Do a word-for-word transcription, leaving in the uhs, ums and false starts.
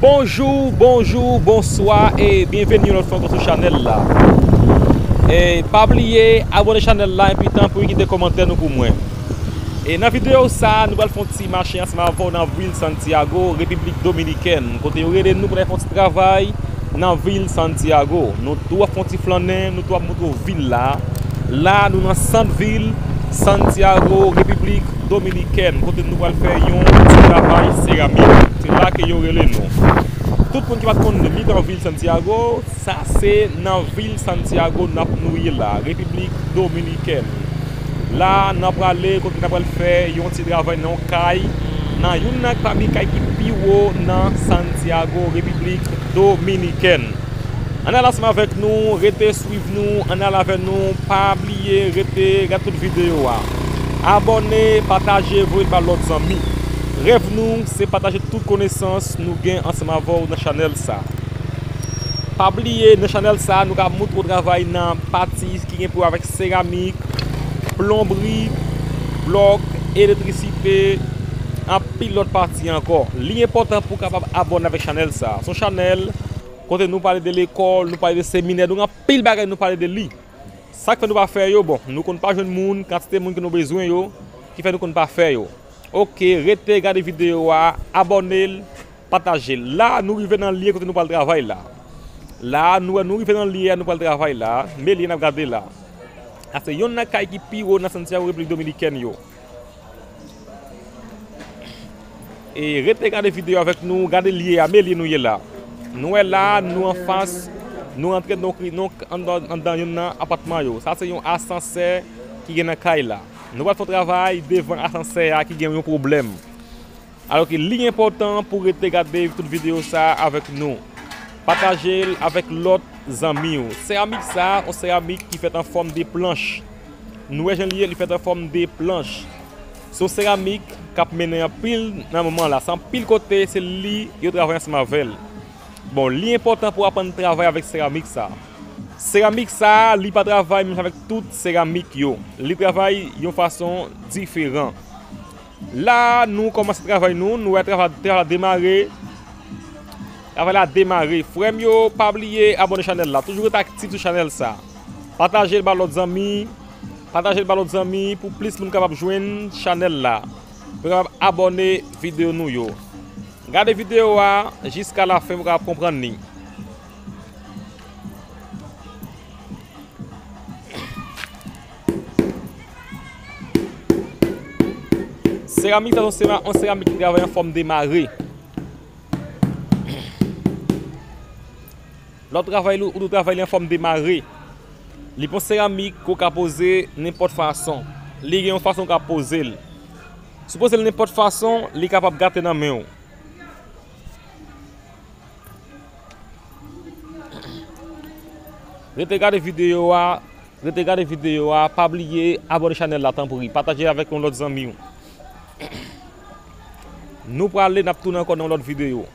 Bonjou, bonjou, bonswa e byenveni yon lòt fwa ankò sou chanèl la. E pa bliye abòne chanèl la epi tanpri kite kòmantè nou pou mwen. E nan videyo sa, nou pral fè yon ti mache ansanm avè w nan vil Santiago, Repiblik Dominikèn, kote yo rele nou pou n al fè yon ti travay nan vil Santiago. Nou tou ap fè yon ti flannen, nou tou ap montre w vil la. La, nou nan sant vil Santiago, Repiblik Dominikèn, kote nou pral fè yon ti travay seramik. Se la ke yo rele nou. Tout moun ki pa t konn li nan vil Santiago, sa se nan vil Santiago n ap nou ye la, Repiblik Dominikèn. La, n ap prale kote n ap pral fè yon ti travay nan yon kay, nan youn nan pami kay ki pi wo nan Santiago, Repiblik Dominikèn. Ann al ansanm avèk nou, rete swiv nou, ann al avè nou, pa bliye rete gade tout videyo a. Abòne, pataje, voye l ba lòt zanmi. Rèv nou se pataje tout konesans nou gen ansanm avè w nan chanèl sa. Pa bliye, nan chanèl sa, nou ka montre w travay nan pati ki gen pou wè avèk seramik, plonbri, blòk, elektrisite, anpil lòt pati ankò. Li enpòtan pou w kapab abòne avèk chanèl sa. Se yon chanèl kote nou pale de lekòl, nou pale de seminè, nou gen anpil bagay nou pale de li. Sa k fè nou pa fè yo, bon, nou konn pa jwenn moun, kantite moun ke nou bezwen yo, ki fè nou konn pa fè yo. Oke, rete gade videyo a, abòne l, pataje l. La, nou rive nan lye kote nou pral travay la. La, nou wè nou rive nan lye a nou pral travay la, men lye n ap gade la. Sa se yonn nan kay ki pi wo nan Santiago, Repiblik Dominikèn yo. E rete gade videyo avèk nou, gade lye a, men lye nou ye la. Nou wè la, nou anfas, nou rantre, nou, nou anndan, anndan youn nan apatman yo. Sa se yon asansè ki gen nan kay la. Nou pral fè yon travay devan asansè a ki gen yon pwoblèm. Alò ke li enpòtan pou w rete gade tout videyo sa a avèk nou. Pataje l avèk lòt zanmi w. Seramik sa a, yon seramik ki fèt an fòm de planch. Nou wè jan li ye, li fèt an fòm de planch. Se yon seramik k ap mennen anpil nan moman la. Se anpil kote, se li yo travay ansanm avè l. Bon, li enpòtan pou w aprann travay avèk seramik sa a. Seramik sa a, li pa travay menm jan avèk tout seramik yo. Li travay yon fason diferan. La, nou kòmanse travay nou, nou wè travay, travay la demare. Travay la demare. Frè m yo, pa bliye abòne chanèl la. Toujou rete aktif sou chanèl sa. Pataje l ba lòt zanmi. Pataje l ba lòt zanmi pou plis moun kapab jwenn chanèl la. Pou yo kapab abòne videyo nou yo. Gade videyo a jiska lafen pou w kapab konprann li. Seramik sa se yon sera-, yon seramik ki travay an fòm de mare. Lè w travay li, ou dwe travay li an fòm de mare. Li pa yon seramik ke w ka poze nenpòt fason. Li gen yon fason w ka poze l. Si w poze l nenpòt fason, li kapab gate nan men w. Rete gade videyo a, rete gade videyo a, pa bliye abòne chanèl la tanpri, pataje l avèk yon lòt zanmi w. Nou prale, n ap tounen ankò nan yon lòt videyo.